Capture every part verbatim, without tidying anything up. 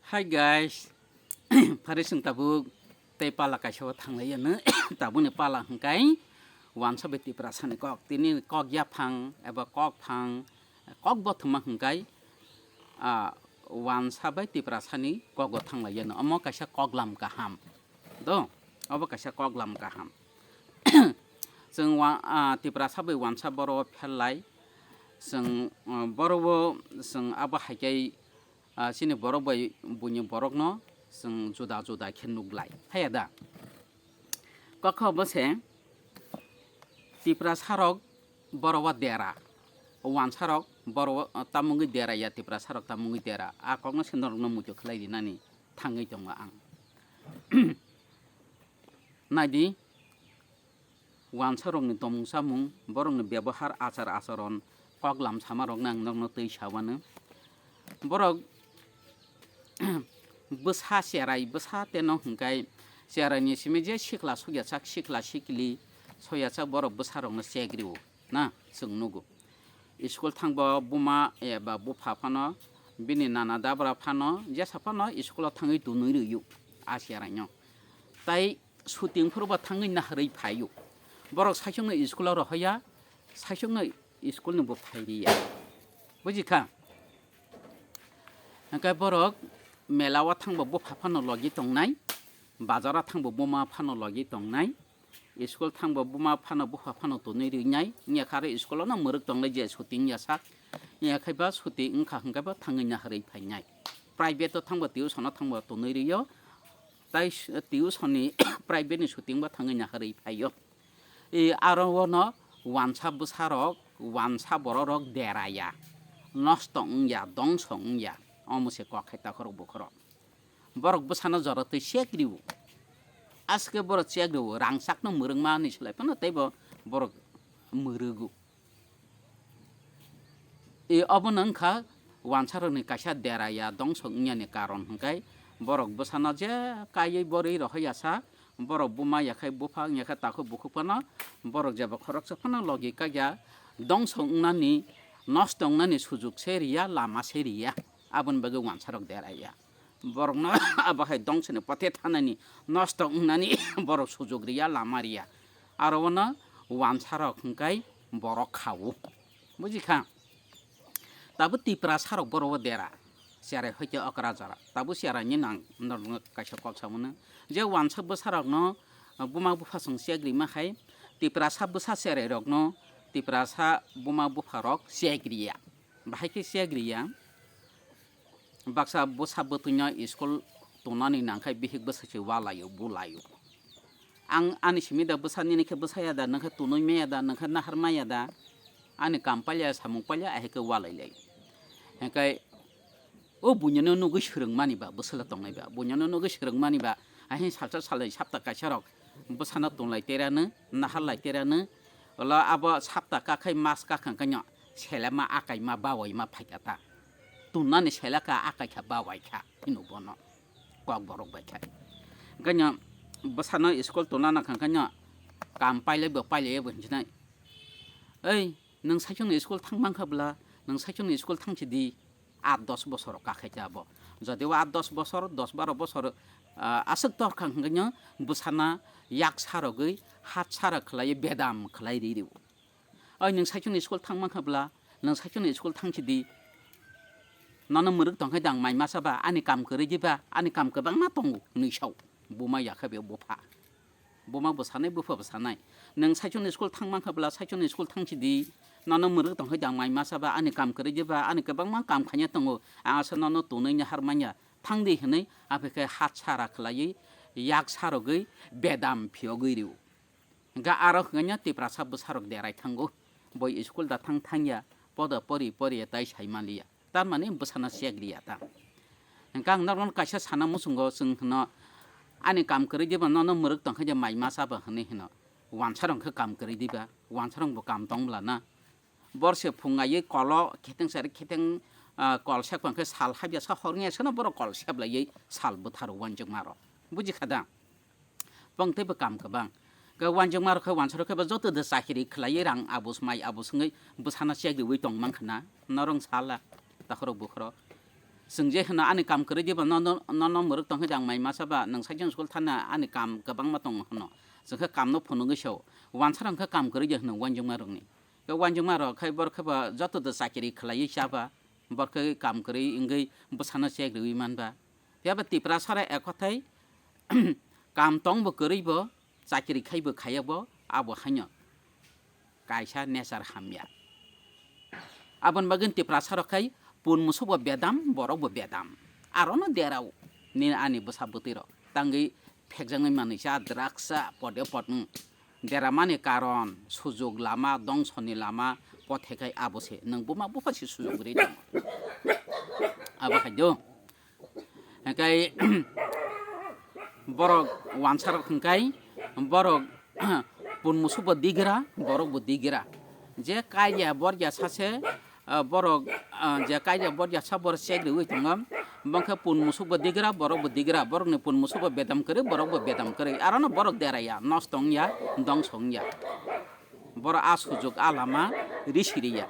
Hi guys, phari chwng tabuk tei pala kaisa o thanglai ano. Tabukni pala hwnkhe wansa bai Tiprasani kok, tini kok yaphang eba kok phang, kok bothoma hwnkhe, ah, wansa bai Tiprasani kogo thanglai ano. Omo kaisa koklam kaham. Do, obo kaisa koklam kaham. Chwng wa-, ah, Tiprasa bai wansa boro o pherlai. Chwng, ah, boro o chwng abo hai khe, ah, chini borok bai buini borokno chwng juda juda khe nuklai. Haiya da? Kokha obo se Tiprasarok boro o dera. Wansarok boro o, ah, tamungwi dera ya, Tiprasarok tamungwi dera. A kokno se norokno muitu khlai rinani thangwi tongo ang. Naidi, wansarokni tongmung samung, borokni bebohar, achar acharon, koklam samarokno ang nokno twi sawano. Borok bwsa cherai, bwsa teno hwnkhe cheraini simi je sikla sukya sak, sikla sikli soya sak borok bwsarokno chegrio na chwng nugo. School thangbo buma eba bupha phano, bini nana dabra phano, jesa phano school o thangwi tonwi rwio a cheraino. Tai shooting phuru bo thangwi naharwi phaio. Borok saichungno school o rohoya, saichungno school ni bo phai riya. Buji kha? Hwnkhe borok mela o thangbo bupha phano logi tongnai, bazar o thangbo buma phano logi tongnai, school thangbo buma phano bupha phano tonwi rinai, wngya kha aro school o no mwrwk tongnai je shooting ya sak, wngya khe ba shooting wngkha hwnkhe bo thangwi naharwi phainai. Private o thangbo tuition o thangbo tonwi rio, tai s-, tuition ni private ni shooting bo thangwi naharwi phaio. E, aro ono wansa bwsarok, wansa bororok deraya, nosto wngya, dongso wngya, omo se kok khai takhorok bukhorok. Borok bwsano jora twi chek rio. Aske borok chek rio, rangchakno mwrwkma ni slai phano teibo borok mwrwgo. E, obono wngkha wansarokni kaisa deraya dongso wngyani karon hwnkhe borok bwsano je kaiwi borwi rohoyasa, borok buma yakhai bupha wngya khe takhuk bukhuk phano borok jeba khoroksa phano logi kaiya dongso wngnani, nosto wngnani sujuk se riya, lama se riya, aboni bagwi wansarok deraya. Borokno abo hai dongsoni pothe thanani, nosto wngnani borok sujuk riya, lama riya. Aro ono wansarok hwnkhe borok kha-o. Buji kha? Tabuk Tiprasarok boro o dera. Cherai hoite okra jora. Tabuk cherai ni nang norokno kaisa kok samano. Je wansa bwsarokno, uh, buma bupha chwng chek rima hai. Tiprasa bwsa cherai rokno, Tiprasa buma bupha rok chek riya. Bahai khe chek riya. Baksa bwsa bwtwino school tongnani nangkhe bihik bwsa se walaio, bulaio. Ang ani simi da bwsa nini khe bwsa ya da, nang khe tonwi maya da, nang khe nahar maya da, ani kam palya, samung palya, ahai khe walai lai. Hingkhe o buinono nugwi swrwngmani ba, bwsala tongnai ba, buinono nugwi swrwngmani ba, ahai salsa salnwi sapta kaisa rok bwsano tonlai terano, nahar lai terano, olo abo sapta kakhai mas kakhang khe no selema akai ma bawai ma phaikha ta. Tongnani selaka akai kha bawai kha hino bono kok borok bai kha. Hingkhe no bwsano school tongna nang kha hingkhe no kam pailai bo pailai bo hinjinai. Ei, nwng saichung ni school thang mankha bwla, nwng saichung ni school thang si di, aat dos bosor ka khai ta bo. Jodi o aat dos bosor, dos baro bosor, ah, aswk tor kha hingkhe no bwsana yak sarogwi, hat sara khlai, bedam khlai ri rio. Oi, nwng saichung ni school thang mankha bwla, nwng saichung ni school thang si di. Nono mwrwk tong khe dang mai masa ba, ani kam kwrwi di ba, ani kam kwbangma tongo, hwnwi sao. Buma ya khe be bupha. Buma bo sanai, bupha bo sanai. Nwng saichung ni school thang mankha bwla, saichung ni school thang si di. Nono mwrwk tong khe dang mai masa ba, ani kam kwrwi di ba, ani kwbangma kam khaina tongo. Ang asa nono tonwi nahar manya. Thang di hwnwi, aphi khe hat sara khlaiwi, yak sarogwi, bedam phiyogwi rio. Hingkhe aro hwnkhe no Tiprasa bwsarok derai thango. Boi school da thang thangya, poda pori poriya tai sai manliya. Tar mani bwsano chek riya ta. Hingkhe ang norokno kaisa sana muchungo chwng hwno, ani kam kwrwi diba nono mwrwk tongkha je mai masa ba hwnwi hwno. Wansarok khe kam kwrwi diba, wansarok bo kam tong bwla na. Borse phung aiwi kolo kheteng sari kheteng, ah, kol sek phang khe sal habya sa hor wngya sano borok kol sep laiwi sal bwtharo wanjwk maro. Buji kha da? Bong teibo kam kwbang. Khe wanjwk maro khe wansaro khe bo joto de chakiri khlaiwi rang abus mai abus wngwi bwsano chek riwi tong mankha na. Norong sala takhorok bukhorok. Chwng je hwno ani kam kwrwi diba no, no, no, no mwrwk tong khe ang mai masa ba nwng side school thana ani kam kwbangma tong hwno. Chwng khe kam no phunugwi sao. Wansarok khe kam kwrwi de hwno uanjukma rokni. Khe uanjukma rok khai bor khe ba joto do chakiri khlaiwi cha ba. Bor khe kam kwrwi wngwi bwsano chek rwi man ba. Phiya ba Tiprasa rok ekhothai kam tong bo kwrwi bo, chakiri khai bo khaiya bo, abo haino kaisa nature hamya. Aboni bagwi Tiprasa rok khai pun musuk bo bedam, borok bo bedam. Aro no derao nini ani bwsa bwtwi rok. Tangwi phekjangwi manwi cha, drugs cha, pode pod wng. Deramani karon, sujok lama, dongsoni lama, pothai khai abo se. Nwng buma bupha se sujok rwi tongo. Abo hai do. Hingkai borok wansarok hingkai borok pun musuk bo digira, borok bo digira. Je kaiya borya sase, ah, borok, ah, je kaiya borya sa borok chek riwi tongo, bongkhe pun musuk bo digira, borok bo digira, borokni pun musuk bo bedam kwrwi, borok bo bedam kwrwi. Arono borok deraya, nosto wngya, dongso wngya. Borok a sujok a lama risi riya.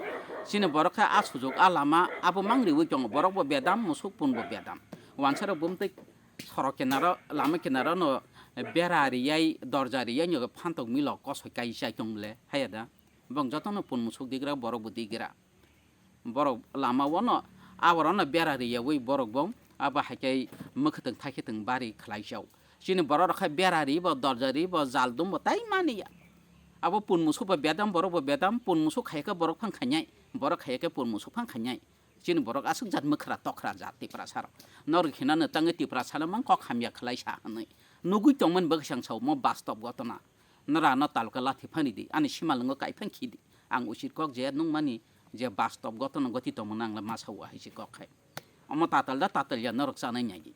Chini borok khe a sujok a lama abo mang riwi tongo. Borok bo bedam, musuk pun bo bedam. Wansarok bumtwi sorok kinaro, lama kinaro no bera riyai, dorja riyai no phantok milo kosoi kai chai tong le, haya da. Bong jotono pun musuk digra, borok bo digra. Borok lama o no, aboro no bera riyawi borok bo, abo hai khe mwkhwtwng thaikhe twng bari khlai chao. Chini borok rok khe bera ri bo, dorja ri bo, jal dum bo tai mani ya. Abo pun musuk bo bedam, borok bo bedam, pun musuk khai khe borok phang khainai, borok khai khe pun musuk phang khainai. Chini borok aswk jat mwkhra tokhra jat Tiprasa rok. Norok hina no tangwi Tiprasa no mang kok hamya khlai sa hwnwi. Nugwi tongmani bwkha sang sao mo bastob gotona. Nora no talka lathi phani di, ani simalwngo kai phang khi di. Ang usit kok je nungmani je bastob gotona goti tongmani ang le ma sao hai si kok khai. Omo tatal da tatal ya norok chanai nai di.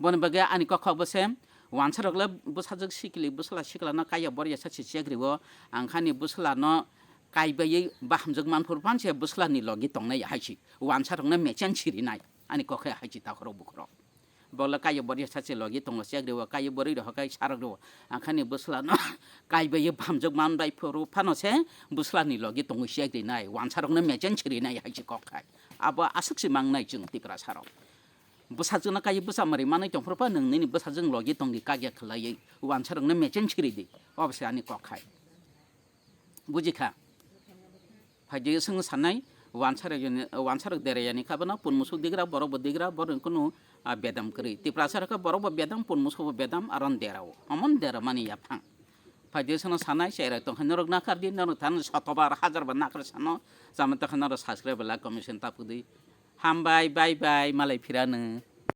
Boni bagwi ani kokhok bo se, wansarok le bwsajwk sikli, bwsla siklano kaiya borya sa se chekri o, ang khani bwslano kaibai bahamjwk manphuru phan se bwslani logi tongnai hai si, wansarokno mechen sirinai, ani kokhe hai si takhorok bukhorok. Bole kaiya borya sa se logi tongo chekri o, kaiya borwi rok hai sarok rw, ang khani bwslano kaibai bahamjwk manbai phuru phano se bwslani logi tongwi chekrinai, wansarokno mechen sirinai hai si kok khai. Abo aswk se mangnai chwng Tiprasarok. Bwsajwkno kaiwi bwsa mwrwi manwi tongphuru pha nwng nini bwsajwk logi tongdi kagya khwlaiwi wansarokno mechen siridi, obo se ani kok hai. Buji kha? Phaidi swngno sanai, wansarok yoni, wansarok derayani kha bono pun musuk digra, borok bo digra, borok kunu, ah, bedam kwrwi. Tiprasarok khe borok bo bedam, pun musuk bo bedam, aron derao. Omon dera mani yaphang. Phaidi swngno sanai, cherai tongkha norok nakardi, norok thani sotobar, hajar ba nakar sano, chama tokha norok subscribe, like, comment, share tapudi. Hambai, bye bye, malai phirano.